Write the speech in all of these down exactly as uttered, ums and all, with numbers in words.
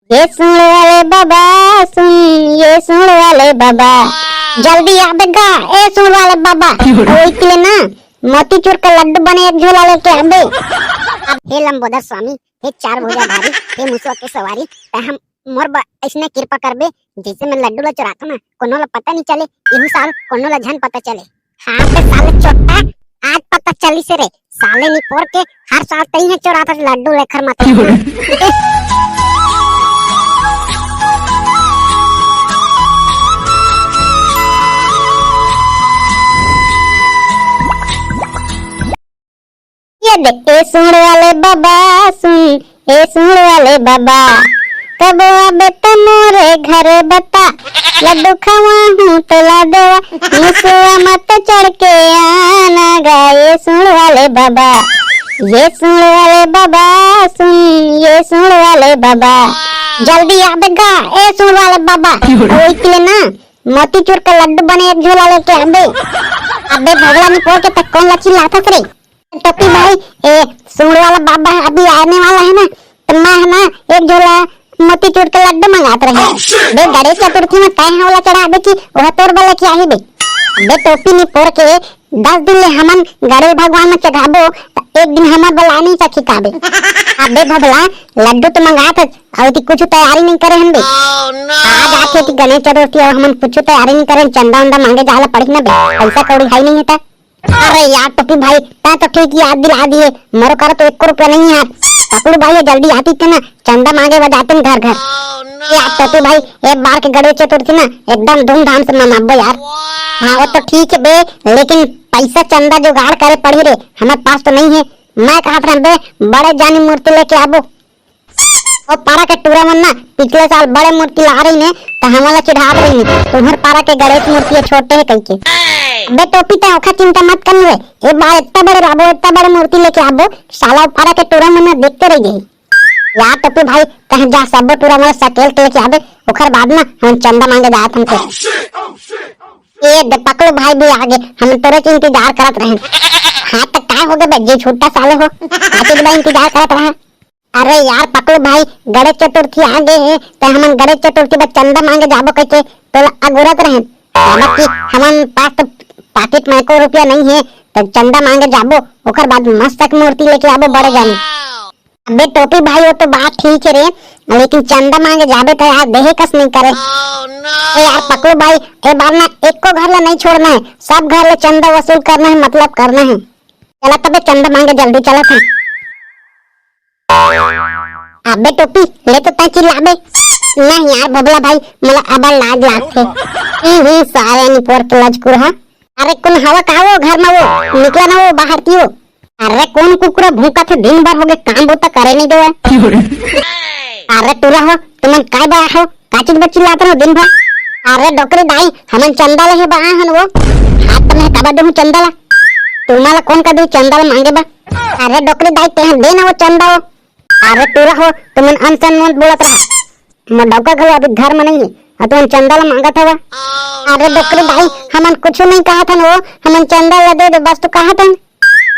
ये सुन वाले बाबा, सुन, ये सुन वाले बाबा, जल्दी आबे गा, ए सुन वाले बाबा, ओई के लिए ना मोतीचूर का लड्डू बने एक झोला लेके आबे। अब हे लंबोदर स्वामी, हे चार भुजा भारी, हे मुसवा के सवारी, त हम मोर ब-, ऐसने कृपा करबे, जैसे मैं लड्डू ला चुराता ना, कोनो ला पता नहीं चले, इहू साल कोनो ला झन पता चले। हाँ बे साले चोट्टा, आज पता चली से रे, साले निपोर के हर साल तई है चोराथस लड्डू लेखर मत। ये दे, ए सुन वाले बाबा, सुन, ए सुन वाले बाबा, कब आबे त मोरे घर बता, लड्डू खवाहूँ तोला देवा, मुसवा मत चढ़ के आना गा, ए सुन वाले बाबा, ये सुन वाले बाबा, सुन, ये सुन वाले बाबा, जल्दी आबे गा, ए सुन वाले बाबा, ओई के लिए ना मोतीचूर का लड्डू बने एक झोला लेके आबे। अबे भगला निपोर के, त कौन ला चिल्लाथस रे? टोपी भाई, ए, सुन वाला बाबा अभी आने वाला है ना, त मैं है ना एक झोला मोतीचूर के लड्डू मंगात रहे। बे गणेश चतुर्थी में तय है वाला चढ़ा दे कि वह तोर बले क्या ही बे। बे टोपी निपोर के, दस दिन ले हमन गणेश भगवान में चढ़ाबो, त एक दिन हमर बला नहीं सकी काबे। अबे भगला, लड्डू तो मंगात है, अउ ती कुछ तैयारी नहीं करे हन बे। आज आके ती गणेश चतुर्थी अउ हमन कुछ तैयारी नहीं करे, चंदा वंदा मांगे जाला पड़ी ना बे, पैसा कौड़ी है नहीं है त। अरे यार टोपी भाई, तै तो ठीक याद दिला दिए, मोरो करा तो एको रुपया नहीं है यार। पकड़ू भाई, ये जल्दी आती थे ना, चंदा मांगे बजाते न घर घर। यार टोपी भाई, एक बार के गणेश चतुर्थी ना एकदम धूमधाम से मनाबो यार। हाँ वो तो ठीक है बे, लेकिन पैसा चंदा जुगाड़ करे पड़ी रे, हमारे पास तो नहीं है। मैं कहा था बे, बड़े जानी मूर्ति लेके आबो। ओ पारा के टूरा मन ना पिछले साल बड़े मूर्ति ला रही ने, त हमन ला चिढ़ात रही ने, तुम्हर पारा के गणेश मूर्ति ह छोटे हे कहिके। अबे टोपी, तै ओखर चिंता मत कर रे, ए बार इतना बड़े लाबो, इतना बड़े मूर्ति लेके आबो, साला ओ पारा के टूरा मन ना देखते रह जाही। यार टोपी भाई, तै जा सबो टूरा मन सकेल के लेके आबे, ओखर बाद ना हम चंदा मांगे जात हन। ए दे पकड़ो भाई भी आगे, हम तोरे के इंतजार करत रहे। हाँ त काय हो गए बे, जी छुट्टा साले हो, आके बा इंतजार करत रहा। अरे यार पकलू भाई, गणेश चतुर्थी आ गे हे, त हमन गणेश चतुर्थी बर चंदा मांगे जाबो कहिके तोला अगोरत रहेन। काबर कि हमन पास तो पाकिट में एको रुपया नहीं हे, त चंदा मांगे जाबो, ओकर बाद मस्त एक मूर्ति लेके आबो बड़े जानी। अबे टोपी भाई, वो तो बात ठीक है रे, लेकिन चंदा मांगे जाबे त यार देहे कस नहीं करे। ए यार पकलू भाई, ए बार ना एको घर ला नहीं छोड़ना है, सब घर ले चंदा वसूल करना है, मतलब करना है। चला तबे चंदा मांगे जल्दी चला था। अबे टोपी, ले तो तै चिल्लाबे। नहीं यार बबला भाई, मोला अबड़ लाज लागथे। हम्म, हम्म, सारे निपोर के लजकुरहा। अरे कोन हवा का वो घर में वो? निकला ना वो बाहर की वो। अरे कोन कुकुरा भूखा थे, दिन भर हो गए काम बोता करे नहीं देवे। अरे टूरा हो, तुमन काय बड़ा हो? का चीज बर चिल्लात रहो दिन भर? अरे डोकरी दाई, हमन चंदा लेहे बा आहन वो। हाथ त मैं काबर देहूं चंदा ला? तुम्हारा कौन का दे चंदा ला मांगे बा? अरे डोकरी दाई, तेहा दे ना वो चंदा वो। अरे टूरा हो, तुमन अनसन मत बोलत रहा। मोर डौका घलो अभी घर में नहीं है, और तुमन चंदा ला मांगत हवा। अरे डोकरी दाई, हमन कुछ नहीं कहत हन वो, हमन चंदा ला दे दे, बस तो कहत हन।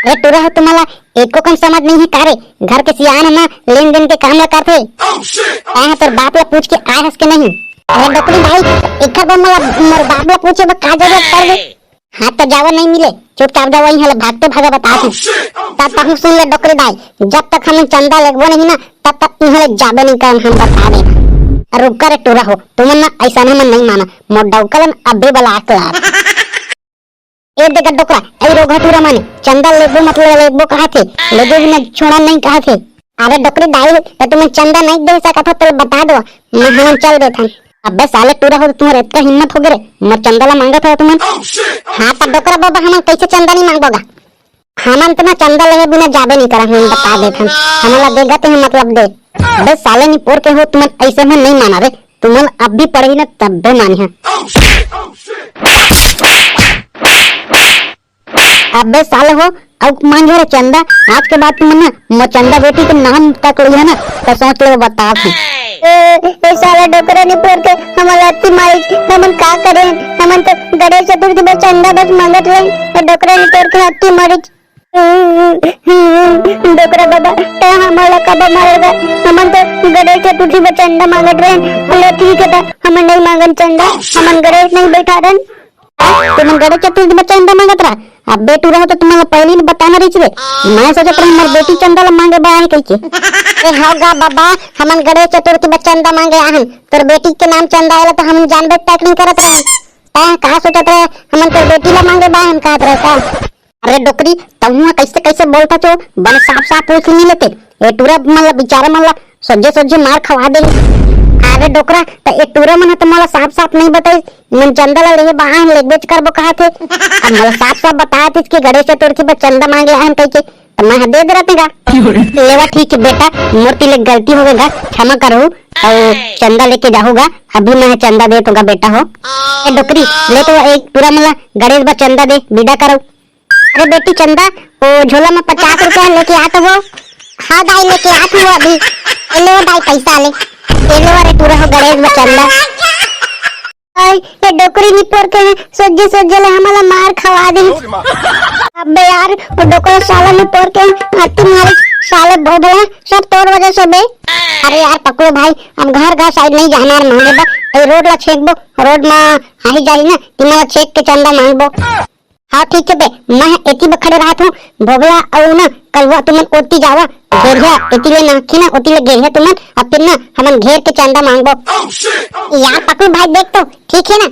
अरे टूरा हो, तुम्हारा एको कन समझ नहीं है का रे? घर के सियान है ना, लेन देन के काम ला करथे। तैं हा तोर बाप ला पूछ के आय हस के नहीं? अरे डोकरी भाई, एकर बर मोला मोर बाप ला पूछे बर का जरूरत पड़ गे? हाँ तो जावा नहीं मिले, चुपचाप जावा, इहाँ ले भागते भागा बता तू। तब तहूँ सुन ले डोकरी भाई, जब तक हम चंदा लेगबो नहीं ना, तब तक इहाँ ले जाबे नहीं करन, हम बता दे। अरे रुका रे टूरा हो, तुमन ना ऐसा ना मन नहीं माना, मोर डौका ला अबे बला के ला। ए देखा डोकरा, ए रोगहा टूरा माने, चंदा लेबो मतलब लेबो कहा थे, लेबो बिना छोड़ा नहीं कहा थे। अरे डोकरी दाई, त तुमन चंदा नहीं दे सकत हो, तो बता दो, मैं हमन चल देथन। अबे साले टूरा हो, तुम्हारे इतना हिम्मत हो गे रे, मोर चंदा ला मांगत हो तुमन? हाँ, त डोकरा बाबा, हमन कैसे चंदा नहीं मांगबो गा? हमन तो ना चंदा लेहे बिना जाबे नहीं करा, हम बता देथन। हमन ला देगा ते मतलब दे। अबे साले निपोर के हो, तुमन ऐसे में नहीं माना रे। तुमन अब भी पढ़ही ना तब्बे मानिहा। अबे साले हो, अउ मांगे रे चंदा, आज के बाद तुमन ना मोर चंदा बेटी के नाम तक लिहा ना, तो सोच ले बता तू। ए, ए साला डोकरा निपोर के हमन ला अति मारी, हमन का करे? हमन तो गणेश चतुर्थी बर चंदा बस मांगत रहे, तो डोकरा निपोर के अति मारी। डोकरा बाबा, तैं हमन ला काबर मारेगा? हमन तो गणेश चतुर्थी बर चंदा मांगत रहेन। बोले, "ठीक है, त हमन नहीं मांगन चंदा, हमन गणेश नहीं बैठारन।" हाँ? तुमन गणेश चतुर्थी बर चंदा मांगत रहा? अबे टूरा हो, तो तुमन ला पहली नहीं बताना रहिस रे। मैं सोचत रहा, हमर बेटी चंदा ला मांगे बर आहे कहिके। ए, हव गा बाबा, हमन गणेश चतुर्थी बर चंदा मांगे आहन। तोर बेटी के नाम चंदा आय ला तो हमन जानबे तक नहीं करत रहन। तैं का सोचत रहे, हमन तोर बेटी ला मांगे बर आहन कहत रहे का? अरे डोकरी, तहूं ह कइसे कइसे बोलथस ओ? बने साफ साफ पूछ नहीं लेते। ए टूरा मन ला, बिचारा मन ला सोझे सोझे मार खवा दे। अरे डोकरा, त ए टूरा मन ह त मोला साफ साफ नहीं बताइस, मन चंदा ला लेहे बर आहन, लेग बेच करबो कहा थे। अब मोला साफ साफ बता देतिस कि गणेश चतुर्थी बर चंदा मांगे आहन कहिके, त मैं ह दे दे रहते गा। लेवा ठीक है बेटा, मोर ती ले गलती हो गे गा, क्षमा करहू, अउ चंदा लेके जाहू गा। अभी मैं ह चंदा दे तो गा बेटा हो। ए डोकरी, ले तो ए टूरा मन ला गणेश बर चंदा दे, विदा करव। अरे बेटी चंदा, ओ झोला में पचास रुपया लेके आत हो। हाँ दाई, लेके आत हो अभी। ए ले वो दाई पैसा ले। ए ले वो रे टूरा हो गणेश बर चंदा। आई, ये डोकरी निपोर के सोझे सोझे ले हमला मार खवा दे। अबे यार, वो डोकरा साला निपोर के हाथी मारे साले भोभला, सब तोर वजह से बे। अरे यार पकड़ो भाई, अब घर घर साइड नहीं जाना यार मांगे बा। ए रोड ला छेकबो, रोड में आही जाही ना, तिमला छेक के चंदा मांगबो। हाँ ठीक है बे, मैं एती बर खड़े रहत हूँ, भोभला अउ ना कलवा तुमन ओती जावा, घेरिया एती ले नाखी ना ओती ले घेरिया तुमन, अब फिर ना हमन घेर के चंदा मांगबो। यार पकड़ू भाई देख तो, ठीक है ना,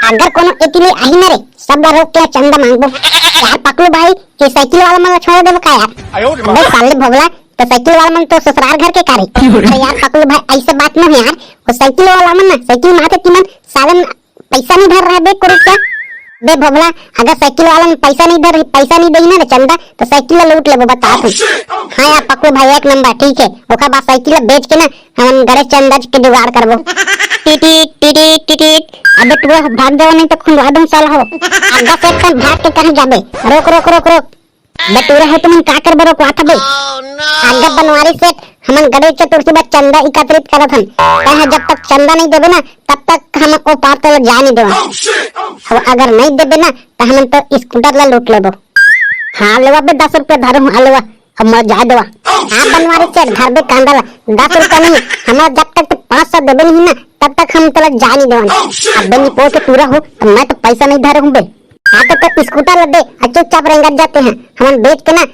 अगर कोनो एती ले आही ना रे, सब ला रोक के चंदा मांगबो। यार पकड़ू भाई, ये साइकिल वाला मन ला छोड़ देबो का यार? अबे साले भोभला, तो साइकिल वाला मन तो ससुराल घर के का रे? अरे यार पकड़ू भाई, ऐसे बात ना है यार, वो साइकिल वाला मन ना, साइकिल माथे तिमन साले मन पैसा नहीं धर रहा बे, कुरुप क्या? बे भोभला, अगर साइकिल वाला मन पैसा नहीं धर, पैसा नहीं देही ना रे चंदा, तो साइकिल ला लूट लेबो, बता तू। हाँ यार पकड़ू भाई, एक नंबर, ठीक है। ओकर बाद साइकिल ला बेच के ना हमन गणेश चंदा के जुगाड़ करबो। टिटिट, टिटिट, टिटिट। अबे टूरा भाग जाओ, नहीं तो खुंदवा दूं साला हो। आगा से एकदम भाग के कहाँ जाबे? रोक, रोक, रोक, रोक। बे टूरा हो, तुमन का करबे, रोकवात हबे? आगा बनवारी सेठ, हमन गणेश चतुर्थी बर चंदा एकत्रित करत हन। तैं ह जब तक चंदा नहीं देबे ना, तब तक हम ओ पार तोला जाए नहीं देवन। अब अगर नहीं देबे ना, तो हमन तो स्कूटर ला लूट लेबो। हाँ लेवा बे, दस रुपया धरे हूँ, हाँ लेवा। अब मोला जाए देवा। हाँ बनवारी सेठ, धर दे कांदा ला, दस रुपया नहीं, हमला जब तक तू पाँच सौ देबे नहीं ना, तब तक हम तोला जाए नहीं देवन। अबे निपोर के टूरा हो, अब मैं तो पैसा नहीं धरे हूँ बे। हाँ तो, तो स्कूटर ला दे, और चुपचाप रेंगत जाते हैं, हमन बेच के ना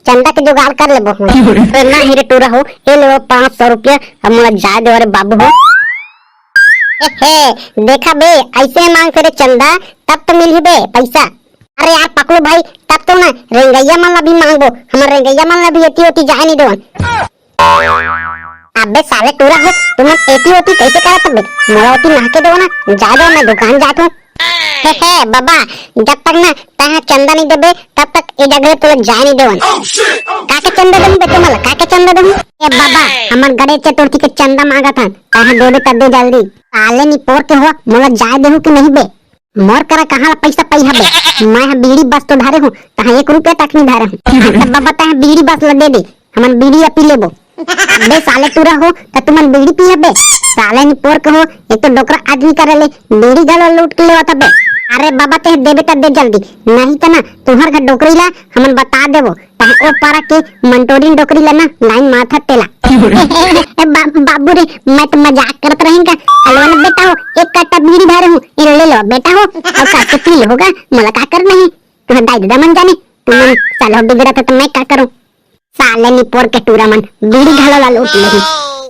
चंदा के जुगाड़ कर लेबो हम। अरे ना ही रे टूरा हो, ए लेवा पाँच सौ रुपया, अब मोला जाए देवा रे बाबू हो। ए हे, देखा बे, ऐसे मांग करे चंदा, तब तो मिलही बे पैसा। अरे यार पकलू भाई, तब तो ना रेंगइया मन ला भी मांगबो, हमर रेंगइया मन ला भी एती ओती जाए नहीं देवन। अबे साले टूरा हो, तुमन एती ओती कैसे करत हबे? मोला ओती नहके देवो ना, जा दो, मैं दुकान जात हूँ। हे हे बाबा, जब तक ना तैं चंदा नहीं देबे, तब तक ए जगह तोला जाए नहीं देवन। काके चंदा देहूं बे तुमला, काके चंदा देहूं? ए बाबा, हमर गणेश चतुर्थी के चंदा मांगत हन, तैं देबे तब दे जल्दी। साले निपोर के हो, मोला जाए देहू कि नहीं बे? मोर करा कहाँ ला पैसा पई हबे? मैं ह बीड़ी बस तो धरे हूँ, तहाँ एक रुपया तक नहीं धरे हूँ। हाँ, तब बाबा तैं बीड़ी बस ला दे दे, हमन बीड़ी या पी लेबो। अबे साले टूरा हो, त तुमन बीड़ी पी हबे? साले निपोर के हो, एक तो डोकरा आदमी करा ले बीड़ी घलो लूट के लेवत हबे। अरे बाबा तैं देबे त दे जल्दी, नहीं त ना तुहर घर डोकरी ला हमन बता देबो। तहे ओ पारा के मंटोरिन डोकरी ला ना लाइन मारथस तेला। ए बा-, बाबू रे, मैं तो मजाक करत रहें का। अलवन बेटा हो, एक कट्टा बीड़ी धरे हूँ, ए ले लो बेटा हो, अउ काके पी लो होगा, मोला का करना है? तुहर दाई ददा मन जाने, तुमन सालो बिगड़त हो तो मैं का करूँ? साले निपोर के टूरा मन, बीड़ी घलो ला लूट लेही।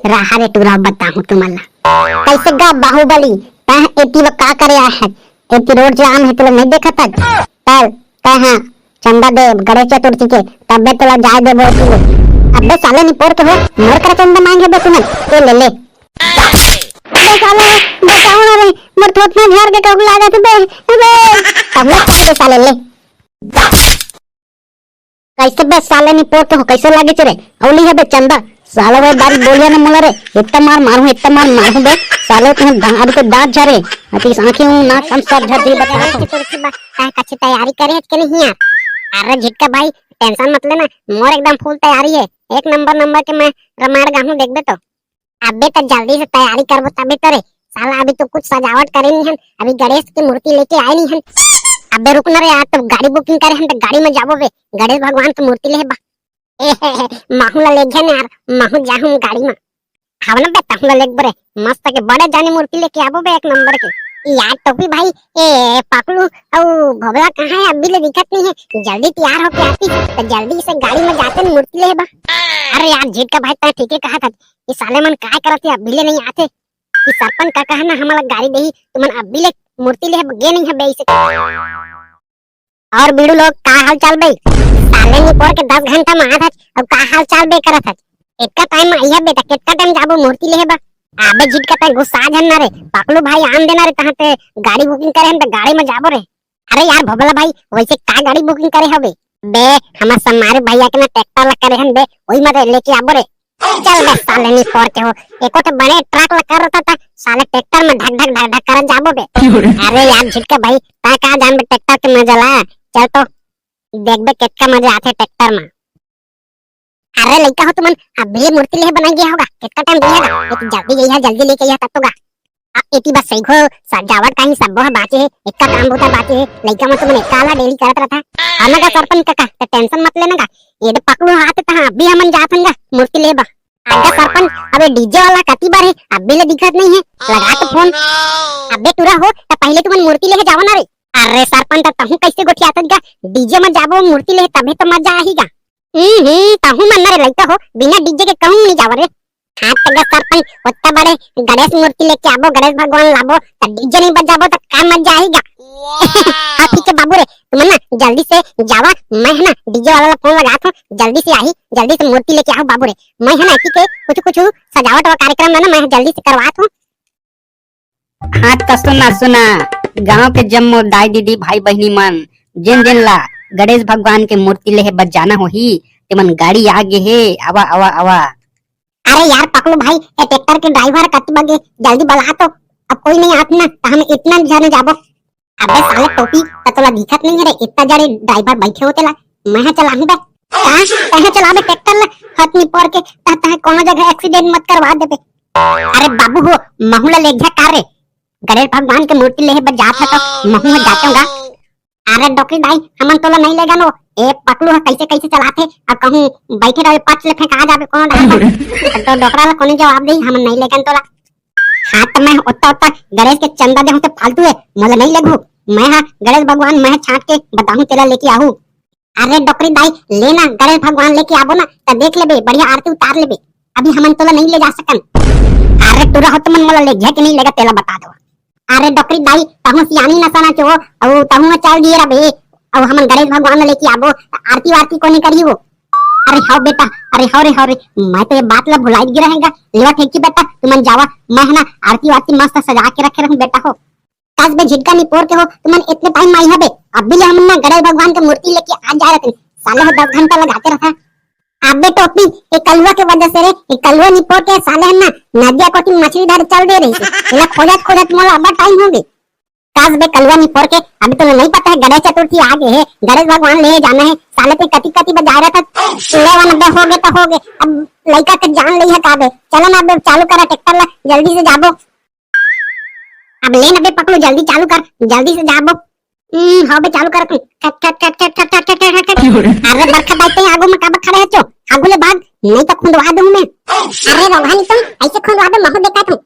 रहा रे टूरा, बताहूँ तुमन ला। कैसे गा बाहुबली, तह एती व का करे आए है? एती रोड जाम है, तोला नहीं देखत है? चल, तह चंदा दे गणेश चतुर्थी के, तबे तोला जाए देबो एती ले। अबे साले निपोर के हो, मोर करा चंदा मांगे बे तुमन, ए ले ले। अबे साले, बताओ ना रे, मोर थोथना झाड़ के कहूँ लागत बे, अबे। तब ना साले ले। कैसे बे साले निपोर के हो, कैसे लागे रे? अउली है बे चंदा, साला वही बारी बोलिया ना मोला रे, इतना मार मारू, इतना मार मारू बे, साले तुम्हें दांत, अभी तो दांत झरे, अभी आंखें हूँ, नाक कान सब झर दी बता। अरे चतुर्थी बा, तैं कच्ची तैयारी करे है कि नहीं यार? अरे झिटका भाई, टेंशन मत लेना, मोर एकदम फुल तैयारी है, एक नंबर नंबर के मैं रामायण गाहूँ, देखबे तो। अबे तो जल्दी से तैयारी करबो तबे तो रे। साला अभी तो कुछ सजावट करे नहीं हन, अभी गणेश की मूर्ति लेके आए नहीं हन। अबे रुक ना रे यार, तो गाड़ी booking करे हन त गाड़ी में जाबो बे, गणेश भगवान के मूर्ति लेहे बर। ए, महू ला लेगहूं ना यार, महू जाहूं गाड़ी में। हव ना बे, तहू ला लेगबो रे, मस्त के बड़े जानी मूर्ति लेके आबो बे, एक नंबर के। यार टोपी भाई, ए पकलू अउ भोभला कहाँ हे? अभी ले दिखत नहीं हे। जल्दी तैयार होके आतिस त जल्दी से गाड़ी में जातेन मूर्ति लेहे बर। अरे यार झिटका भाई, तैं ठीके कहत हस, ये साले मन काय करत हे, अभी ले नहीं आते। ये सरपंच काका हे ना, हमला गारी देही, तुमन अभी ले मूर्ति लेहे बर गे नहीं हव बे इसे। अउ बीड़ू लोग, का हाल चाल बे? साले निपोर के दस घंटा में आत हच, अउ का हाल चाल बे करत हच? एतका टाइम में आइया बे, त केतका टाइम जाबो मूर्ति लेहे बर? अबे झिटका, तैं गुस्सा झन ना रे, पकलू भाई आन देना रे, तहां ते गाड़ी booking करे हन त गाड़ी में जाबो रे। अरे यार भोभला भाई, वैसे का गाड़ी booking करे हव बे? बे, हमर समारू भैया के ना ट्रैक्टर ला करे हन बे, वही में लेके आबो रे। चल बे साले निपोर के हो, एको ठे बड़े ट्रक ला करत हस, साले ट्रैक्टर में ढक ढक ढक ढक करत जाबो बे। अरे यार झिटका भाई, तैं का जानबे ट्रैक्टर के मजा ला? चल तो, देखबे केतका मजा आथे ट्रैक्टर में। अरे लइका हो तुमन, अभी मूर्ति लेहे बर नइ गे हव गा, केतका टाइम देहे गा? ये तो जल्दी जइहा, जल्दी लेके अइहा तब तो गा। अब एती बस सइघो सजावट कहीं सब्बो ह बाचे हे, एतका काम बूता बाचे हे, लइका मन तुमन एतका ला daily करत रहिथव। हाँ ना गा सरपंच काका, त tension मत लेना गा। ये दे पकलू हाथ तहाँ अभी हमन जात हन गा मूर्ति लेहे बर। आगा सरपंच, अबे DJ वाला कति बर हे, अभी ले दिखत नहीं हे, लगा तो फोन। अबे टूरा हो, त पहिले तुमन मूर्ति लेहे जावा ना रे। अरे सरपंच, त तहूं कइसे गोठियाथस गा? DJ में जाबो मूर्ति लेहे तभे तो मजा आही गा। हम्म, हम्म, तहूं मन ना रे लइका हो, बिना DJ के कहूं नहीं जावा रे। हाँ त गा सरपंच, ओत्ता बड़े गणेश मूर्ति लेके आबो, गणेश भगवान लाबो, त DJ नहीं बजाबो त का मजा आही गा? हाँ ठीक हे बाबू रे, तुमन ना जल्दी से जावा, मैं हे ना DJ वाला ला फोन लगात हूँ, जल्दी से आही, जल्दी से मूर्ति लेके आहू बाबू रे। मैं हे ना एती के कुछ कुछ सजावट वा कार्यक्रम ला ना मैं जल्दी से करवात हूँ। हाँ त सुना सुना, गांव के जम्मो दाई दीदी भाई बहिनी मन, जेन जेन ला गणेश भगवान के मूर्ति लेहे बर जाना होही, तेमन गाड़ी आ गे हे, आवा आवा आवा। अरे यार पकलू भाई, ए ट्रैक्टर के ड्राइवर कति बगे, जल्दी बला तो। अब कोई नहीं आत ना, त हम एतना झने जाबो। अबे साले टोपी, त तोला दिखत नहीं हे रे, एतना जने ड्राइवर बइठे हो तेला, मैं ह चलाहूं बे। का? तैं ह चलाबे ट्रैक्टर ला? हत निपोर के, त तैं कोनो जगह accident मत करवा देबे। अरे बाबू हो, महू ला लेगहा का रे? गणेश भगवान के मूर्ति लेहे बर जात हस त महू ह जातेंव गा। अरे डोकरी दाई, हमन तोला नहीं लेगन वो। ए पकलू ह कइसे कइसे चलाथे, अउ कहूं बइठे रहे पच ले फेंका जाबे कोनो डहर। त डोकरा ला कोनी जवाब देही, हमन नहीं लेगन तोला। हाँ त मैं ओत्ता ओत्ता गणेश के चंदा देहूं त फालतू हे, मोला नहीं लेगहू। मैं ह गणेश भगवान, मैं ह छांट के बताहूं तेला लेके आहू। अरे डोकरी दाई, ले ना, गणेश भगवान लेके आबो ना, त देख लेबे, बढ़िया आरती उतार लेबे। अभी हमन तोला नहीं ले जा सकन। अरे टूरा हो तुमन, मोला लेगहा कि नहीं लेगहा तेला बता दो। अरे डोकरी दाई, तहूं सियानी नसा ना चो, अउ तहूं चल दिए रबे, अउ हमन गणेश भगवान ला लेके आबो, त आरती वारती कोनी करही वो। अरे हव बेटा, अरे हव रे, हव रे, मैं तो ये बात ला भुलाई गे रहेंव गा। लेवा ठीक हे बेटा, तुमन जावा, मैं ह ना आरती वारती मस्त सजा के रखे रहूं बेटा हो। कस बे झिटका निपोर के हो, तुमन एतने टाइम म आइहा बे, अभी ले हमन ना गणेश भगवान के मूर्ति लेके आ जाए रहिथन, साले ह दस घंटा लगाते रहिथे। अबे टोपी, ए कलुआ के वजह से रे, ए कलुआ निपोर के साले ह ना नदिया कोती मछली धरे चल दे रहिसे, एला खोजत खोजत मोला अब्बड़ टाइम हो गे। कस बे कलुआ निपोर के, अभी तोला नहीं पता हे गणेश चतुर्थी आ गे हे, गणेश भगवान लेहे जाना हे, साले तैं कति कति बजाए रहिथस, लेवा ना बे, हो गे त हो गे, अब लइका के जान लेही का बे, चला ना बे, चालू करा ट्रैक्टर ला, जल्दी से जाबो। अब ले ना बे पकलू, जल्दी चालू कर, जल्दी से जाबो। हम्म, हव बे, चालू कर तू। खट, खट, खट। अरे बड़का दाई, तैं आगू में काबर खड़े हस चो? आगू ले भाग, नहीं तो खुंदवा दूं मैं। अरे रोगहा नितन, अइसे खुंदवाबे महू देखत हूं।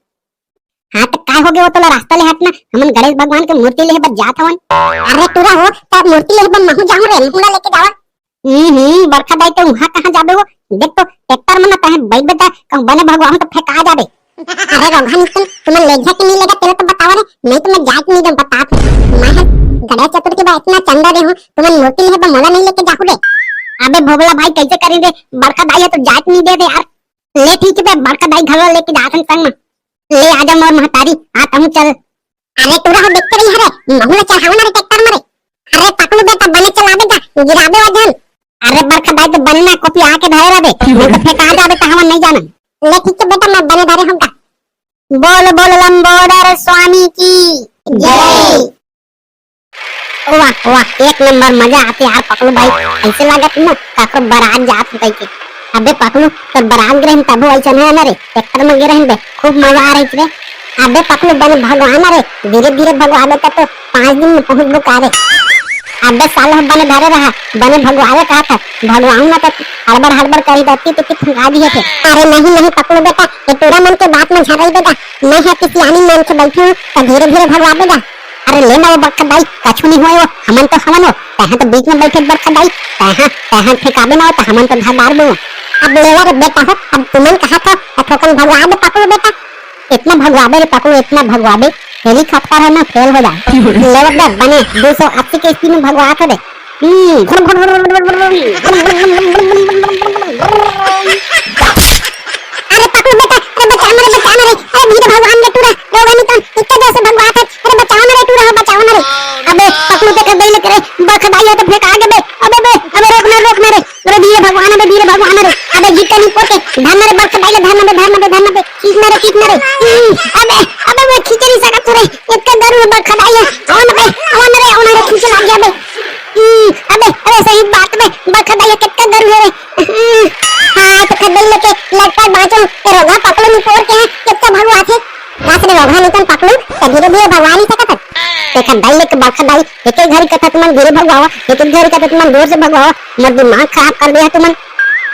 हाँ त काय हो गे वो तोला, रास्ता ले हट ना, हमन गणेश भगवान के मूर्ति लेहे बर जात हवन। अरे टूरा हो, त मूर्ति लेहे बर महू जाहूं रे, महू ला लेके जावा। हम्म, हम्म, बड़का दाई, तैं उहाँ कहाँ जाबे वो? देख तो, ट्रैक्टर में ना तैं बइठबे त कहूं बने भगवान तो फेंका जाबे। अरे रोगहा नितन, तुमन लेगहा कि नहीं लेगहा, तेला तो बतावा रे, नहीं तो मैं जाए के नहीं देंव, बतात हूं। मैं ह गणेश चतुर्थी बर एतना चंदा देहूं, तुमन मूर्ति लेहे बर मोला नहीं लेके जाहू रे। अबे भोभला भाई, कइसे करी रे, बड़का दाई ह तो जाए के नहीं दे रे यार। ले ठीक हे बे, बड़का दाई घलो लेके जात हन संग में। ले आजा मोर महतारी, आ तहूं चल। अरे टूरा हो, देखते रही हरे, महू ला चढ़ावा ना रे ट्रैक्टर में रे। अरे पकलू बेटा, बने चलाबे गा, गिराबे वजन। अरे बड़का दाई, तो बने ना कोपी आके धरे रहिबे, नहीं तो फेंका जाबे, त हमन नहीं जानन। ले ठीक हे बेटा, मैं बने धरे हंव गा। बोल बोल लंबोदर स्वामी की जय। वाह वाह, एक नंबर मजा आथे यार पकलू भाई, अइसे लागत ना काकरो बरात जात हे कहिके। अबे पकलू, तोर बरात गे रहेन तभो अइसन हे ना रे, ट्रैक्टर में गे रहेन बे, खूब मजा आ रहिस रे। अबे पकलू, बने भगवा ना रे, धीरे धीरे भगवाबे त तो पाँच दिन में पहुंचबो का रे। अबे साले ह बने धरे रहा, बने भगवावे कहत ह, भगवाहूं ना त हड़बड़ हड़बड़ करी त अत्ती तित्ती फंगा दिए थे। अरे नहीं नहीं पकलू बेटा, ये टूरा मन के बात में झन रही बेटा, मैं ह कि सियानी मन के बैठी हूँ, त धीरे धीरे भगवाबे गा। अरे ले ना वो बरखा दाई, कछु नहीं होय वो, हमन तो हवन वो, तैहा तो बीच में बैठे बरखा दाई, तैहा, तैहा ठेकाबे ना हो तो हमन तो धर डारबो। अब लेवा रे बेटा हो, अब तुमन कहा था, तो थोकन भगवा दे पकलू बेटा। इतना भगवाबे रे पकलू, इतना भगवाबे, हेलीकॉप्टर है ना फेल हो जाए। लेवा दे बने दो सौ अस्सी के स्पीड में भगवा के दे। हम्म। अरे पकलू बेटा, अरे बचा ना रे, बचा ना रे, अरे धीरे भगवान के टूरा, रोगा नहीं तन, इतना जोर से भगवात है, अरे बचाओ ना रे टूरा, बचाओ ना रे। अबे पकलू के कर दे करे, बरखा दाई है तो फेंका आगे बे, अबे बे, अबे रोक ना, रोक ना रे, अरे धीरे भगवान, अबे धीरे भगवान रे, अबे गिट्टे नहीं पोते, धरना रे बरखा दाई ले, धरना बे, धरना बे, धरना बे, खींचना रे, खींचना रे। हम्म, अबे, अबे मैं खींच नहीं सकत रे, इतना गरु है बरखा दाई है, आवा ना बे, आवा ना रे, आवा ना रे, खींच लाग गया बे। हम्म, अबे, अबे सही बात में बरखा दाई है, कितना गरु है रे। हाँ, तो खदेड़ लेके लटपट बाँचो, ते रोगहा पकलो निपोर के, कितना भगवा थे। रात रे रोगहा निकन पकलो, ते धीरे धीरे भगवा नहीं सकत है। ते खदेड़ लेके बरखा दाई, एक एक घड़ी कथा तुमन धीरे भगवावा, एक एक घड़ी कथा तुमन जोर से भगवावा, मोर दिमाग खराब कर दिया तुमन।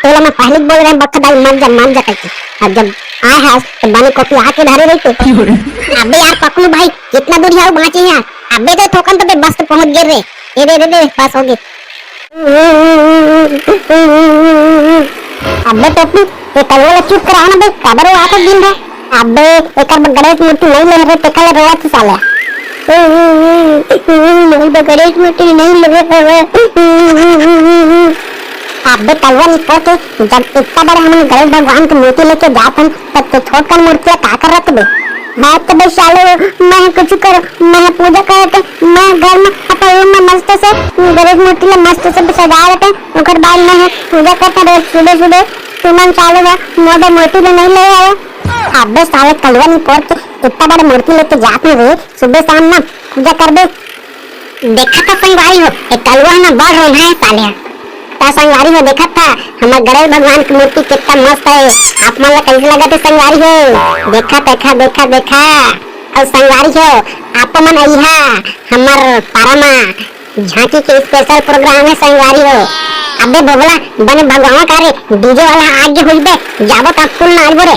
तोला मैं पहले ही बोल रहे हैं बरखा दाई मत जा, मत जा करके। अब जब आए है तो बने कोठी आके धरे रही तो। अबे यार पकलू भाई, कितना दूर है वो बाँचे यार। अबे तो थोकन तो बे बस तो पहुँच गिर रे। ये दे, दे, दे, बस हो गए। अबे टोपी, ये कलवा ला चुप कराओ ना बे, काबर वो आखिर दिन है। अबे एकर ब-, गणेश मूर्ति नहीं ले रे, तेकर ले रोवा थी साला। नहीं बे, गणेश मूर्ति नहीं ले रे। अबे कलवा नहीं पहुंचे, जब इतना बड़ा हम गणेश भगवान की मूर्ति लेके जात हन, तब तो छोटकन मूर्ति ला का कर रख बे? बात तो बे साले, मैं कुछ कर, मैं पूजा करके, मैं घर में अपन रूम में मस्त से गणेश मूर्ति ला मस्त से सजा रखे। ओकर बाद मैं पूजा करता रोज सुबह सुबह। तुमन साले बा मोर बर मूर्ति भी नहीं ले आवे। अबे साले कलवा नहीं पोर के इतना बड़ा मूर्ति लेके जात हूँ रे, सुबह शाम ना पूजा करबे। देखा था संगवारी हो, ये कलवा ना बड़ रोना है साले। ता संगवारी हो देखा था हमार गणेश भगवान की मूर्ति कितना मस्त है। आप मन ला कैसे लगा थे संगवारी हो? देखा, देखा, देखा, देखा। और संगवारी हो, आप मन अइहा हमार पारा मा झांकी के स्पेशल प्रोग्राम है संगवारी हो। अबे बोबला बने भगवान का रे, डीजे वाला आगे हुई बे, जाबो तब फुल नाचबो रे।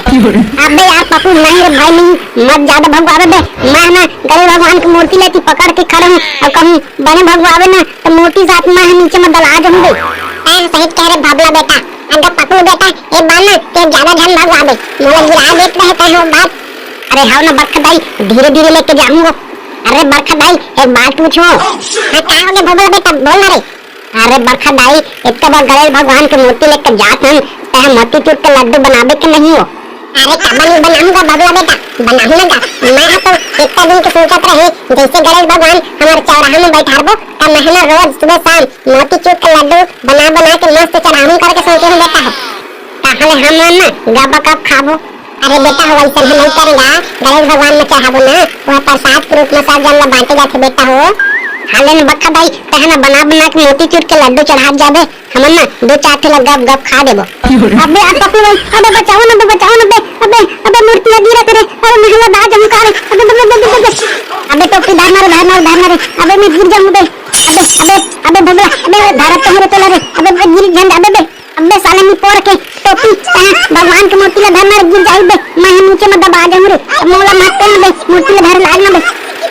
अबे यार पप्पू नहीं रे भाई नहीं, मत ज्यादा भगवावे बे। मैं ना गणेश भगवान की मूर्ति लेती पकड़ के खड़ा हूँ और कहूँ बने भगवावे ना तो मूर्ति साथ मैं नीचे में दला जाऊँ बे। ए, सही कह रे भबला बेटा, अगर पकड़ू बेटा, ये बार ना ते ज्यादा झन भगवावे, मोला गिरा देत रहता है वो बात। अरे हाव ना बरखा दाई, धीरे धीरे लेके जाऊंगा। अरे बरखा दाई, एक बात पूछो। हाँ, का हो गया भबला बेटा, बोल ना रे। अरे बरखा दाई, इतना बार गणेश भगवान की मूर्ति लेके जात हन, तह मोतीचूर के लड्डू बनाबे के नहीं हो? अरे काबर नहीं बनाऊंगा बबला बेटा, बनाऊंगा। मैं तो इतना दिन के सोचत रहे, जैसे गणेश भगवान हमारे चौराहा में बैठारबो, तब मैं ना रोज सुबह शाम मोतीचूर के लड्डू बना बना के मस्त चढ़ाऊं करके सोचे हूँ बेटा। ताहले हम ना गबा कब खाबो? अरे बेटा हो, वैसे हम नहीं करेगा, गणेश भगवान में चढ़ाबो ना, वह प्रसाद के रूप में सब जन ला बांटे जाथे बेटा हो। हाले न बरखा दाई, तहना बना बना के मोतीचूर के लड्डू चढ़ा जाबे, हमन ना दो चार ठे ला गप गप खा देबो। अबे आप पकड़ो, अबे बचाओ ना, अबे बचाओ ना, अबे, अबे, अबे मूर्ति गिरत रे, अबे महला दाज हमका रे, अबे, अबे, अबे, अबे, अबे, अबे टोपी धार मारे, धार मारे, धार मारे, अबे मैं गिर जाऊं बे, अबे, अबे, अबे भगला, अबे धारा तो मेरे तोला रे, अबे, अबे गिर झंडा, अबे, अबे। अबे साले निपोर के टोपी, तहां भगवान के मूर्ति ला धर मारे गिर जाई बे, मैं नीचे में दबा जाऊं रे। मोला मत कर बे, मूर्ति ला धर लाग ना बे।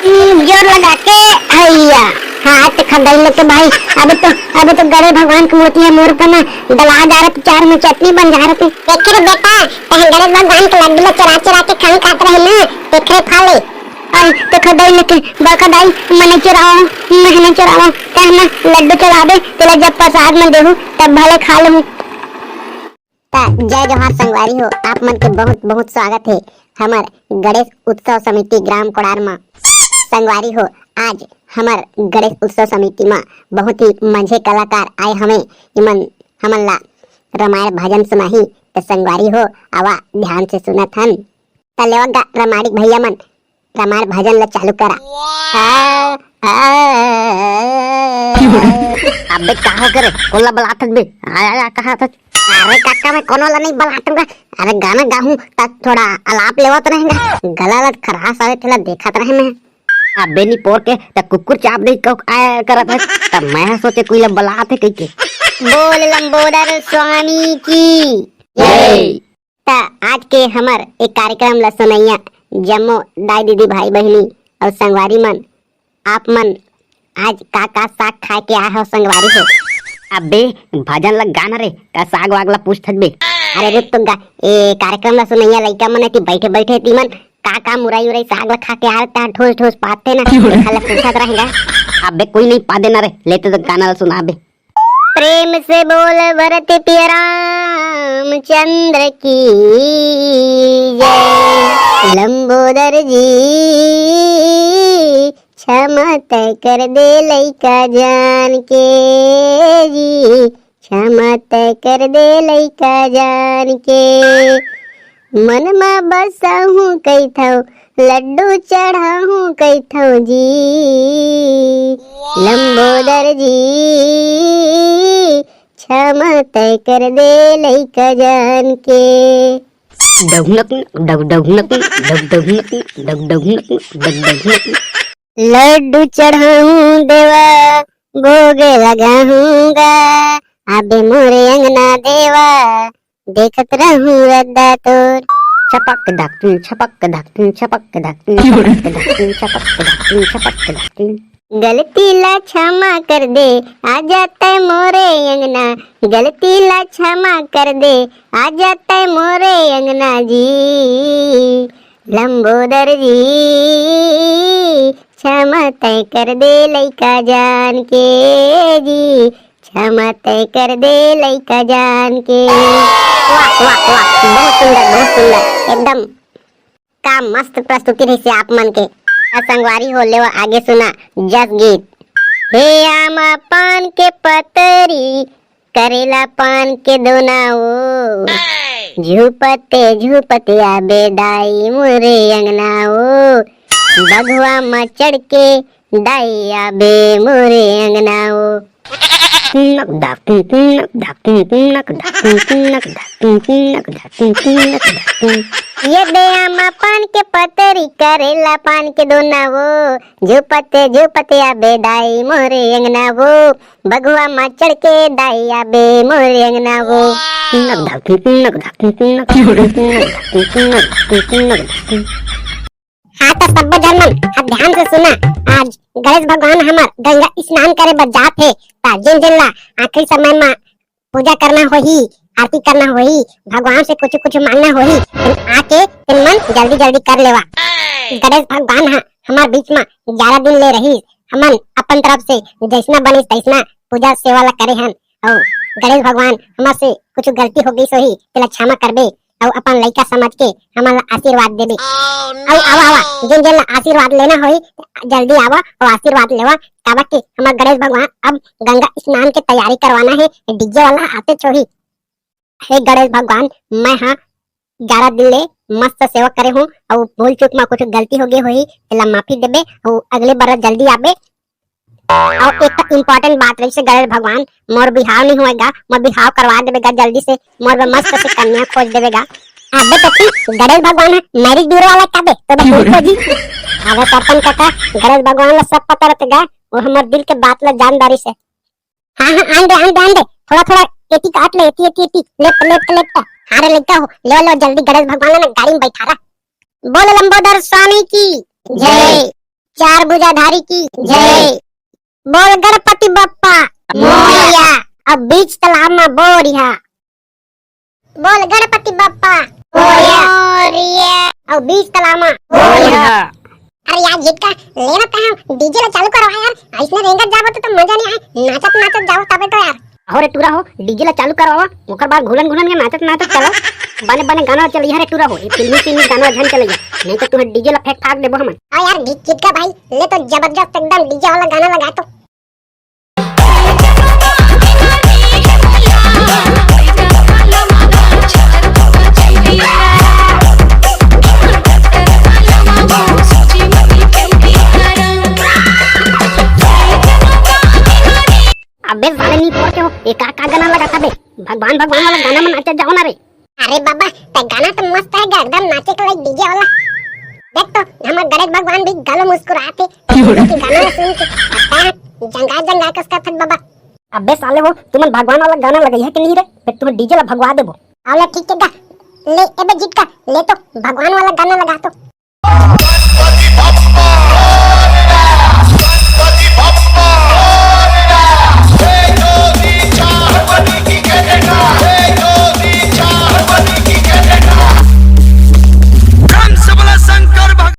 हम्म, जोर लगा के हैया। हाथ खदेड़ लेके भाई, अबे तो, अबे तो गणेश भगवान की मूर्ति है, मोर पर ना दला जा रहा, चार में चटनी बन जा रहा। देख रे बेटा, तहां गणेश भगवान के लड्डू ला चुरा चुरा के खान खात रहे ना, देख रे फाले। अरे, तो खदाई लेके, बा खदाई, मने चुराओ, मने चुराओ, कहना लड्डू चढ़ाबे, तेला जब प्रसाद में देहू, तब भले खा लूँ। ता जय जोहार संगवारी हो, आप मन के बहुत बहुत स्वागत है हमर गणेश उत्सव समिति ग्राम कोड़ार मा। संगवारी हो, आज हमर गणेश उत्सव समिति मा बहुत ही मंझे कलाकार आए हवे, इमन हमन ला रामायण भजन सुनाही। त संगवारी हो, आवा ध्यान से सुनत हन। त लेवा गा रामायणिक भैया मन, रामायण भजन ला चालू करा। आ, आ, अबे का हो करे? कोन ला बलात हस बे? आ, आ, आ, कहा था? अरे काका, मैं कोनो ला नहीं बलाटूंगा। अरे गाना गाहूं त थोड़ा अलाप लेवत रहेंगा। गला ला खराश आवे तेला देखत रहे मैं। अबे निपोर के, त कुकुर चाप दे कहो आया करत हे, त मैं ह सोचे कोई ला बलात हे कहिके। बोल लंबोदर स्वामी की जय। त आज के हमर एक कार्यक्रम ला सुनइया जम्मो दाई दीदी भाई बहिनी अउ संगवारी मन, आप मन आज का का साग खाए के आए हो संगवारी हो? अबे भजन ला गाना रे, का साग वाग ला पूछत बे? अरे रुक तो गा, ए कार्यक्रम ला सुनइया लइका मन एती बैठे बैठे एती मन का का मुरई उरई साग ला खा के आ रहे, ठोस ठोस पाते ना, देखा ला पूछत रहेगा। अबे कोई नहीं पा देना रे, लेते तो गाना ला सुना बे। प्रेम से बोल भरत पिया रामचंद्र की जय। लंबोदर जी क्षमा तय कर दे लइका जान के जी, क्षमा तय कर दे लइका जान के। मन म बसहूँ कहिथव, लड्डू चढ़ाहूँ कहिथव जी। लंबोदर जी क्षमा तय कर दे लइका जान के। डगनक, डग, डगनक, डग, डगनक, डग, डगनक, डग, डगनक। लड्डू चढ़ाहूँ देवा, भोग लगाहूँ गा, आबे मोरे अंगना देवा, देखत रहूँ रद्दा तोर। छपक धकटुन, छपक धकटुन, छपक धकटुन, छपक धकटुन, छपक धकटुन, छपक धकटुन। गलती ला क्षमा कर दे, आ जाता मोरे अंगना, गलती ला क्षमा कर दे, आ जाता मोरे अंगना जी। लंबोदर जी क्षमा तय कर दे लइका जान के जी, क्षमा तय कर दे लइका जान के। वाह, वाह, वाह, बहुत सुंदर, बहुत सुंदर, एकदम का मस्त प्रस्तुति रहिसे आप मन के। आ संगवारी हो, लेवा आगे सुना जस गीत। हे आमा पान के पतरी, करेला पान के दोना ओ, झूपते झूपते आबे दाई मोरे अंगना ओ, बघवा म चढ़ के दाई आबे मोरे अंगना ओ। नक धाक टुन टुन, नक धाक टुन टुन, नक धाक टुन टुन, नक धाक टुन टुन, नक धाक टुन टुन, नक धाक टुन। ये दे आमा पान के पतरी, करेला पान के दोना ओ, झूपते झूपते आबे दाई मोरे अंगना ओ, बघवा म चढ़ के दाई आबे मोरे अंगना ओ। नक धाक टुन टुन, नक धाक टुन टुन, नक धाक टुन टुन, नक धाक टुन टुन, नक धाक टुन टुन, नक धाक टुन। हाँ, त सब्बो झन मन ह ध्यान से सुना, आज गणेश भगवान हमर गंगा स्नान करे बर जात हे, त जेन जेन ला आखिरी समय म पूजा करना होही, आरती करना होही, भगवान से कुछ कुछ मांगना होही, तेन आके तेन मन जल्दी जल्दी कर लेवा। गणेश भगवान ह हमर बीच म ग्यारह दिन ले रहिस, हमन अपन तरफ से जैसना बनिस तैसना पूजा सेवा ला करे हन, अउ गणेश भगवान हमर से कुछ गलती हो गई होही, तेला क्षमा करबे। अउ अपन लइका समझ के हमन ला आशीर्वाद देबे। अउ आवा, आवा, जेन जेन ला आशीर्वाद लेना होही, जल्दी आवा अउ आशीर्वाद लेवा, काबर के हमर गणेश भगवान अब गंगा स्नान के तैयारी करवाना हे, डीजे वाला आते छोही। हे गणेश भगवान, मैं हा ग्यारह दिन ले मस्त सेवा करे हूँ, अउ भूल चूक म कुछ गलती हो गई होही, तेला माफी देबे, अउ अगले बार जल्दी आबे। अउ एक ठो important बात रहिसे, गणेश भगवान, मोर बिहाव नहीं होएगा, मोर बिहाव करवा देबेगा जल्दी से, मोर बर मस्त से कन्या खोज देबेगा। अबे कति गणेश भगवान ह marriage bureau वाला का बे, तो बस उनको जी। अबे सरपंच काका, गणेश भगवान ला सब पता रहतेगा, वो हमर दिल के बात ला जान डारिस हे। हाँ, हाँ, आन दे, आन दे, आन दे, थोड़ा, थोड़ा, एती काट ले, एती, एती, एती, left, left, left। हाँ रे लइका हो, ले लो जल्दी गणेश भगवान ला ना गाड़ी में बैठा रहा। बोल लंबोदर स्वामी की जय। चार भुजाधारी की जय। बोल गणपति बप्पा मोरया। अब बीच तालाब में बोरिया। बोल गणपति बप्पा मोरया। अब बीच तालाब में बोरिया। अरे यार झिटका, लेना त हम डीजे ला चालू करवा यार, ऐसने रेंगत जाबो तो, तो मजा नहीं आए, नाचत नाचत जाओ तबे तो यार। हो रे टूरा हो, डीजे ला चालू करवावा, ओकर बाद घुलन घुलन के नाचत नाचत चलो। बने बने गाना चलइया रे टूरा हो, ये फिल्मी फिल्मी गाना झन चलइया, नहीं तो तुम्हें डीजे ला फेंक फाक देबो हमन। हाँ यार, झिटका भाई, ले तो जबरदस्त एकदम डीजे वाला गाना लगा तो। अबे साले निपोर के हो, ये का, का गाना लगाता बे? भगवान, भगवान वाला गाना में नाचा जाओ ना रे। अरे बाबा, ते गाना तो मस्त है गा, एकदम नाचे के लायक डीजे वाला। देख तो, हमर गणेश भगवान भी गलो मुस्कुरात हे, ये गाना सुन के हंसता है, जंगा जंगा कस का फट बाबा। अबे साले हो, तुमन भगवान वाला गाना लगइहा कि नहीं रे? फेर तुम्हें डीजे ला भगवा देबो। आव ले ठीक के गा, ले एबे जीत का, ले तो भगवान वाला गाना लगा तो।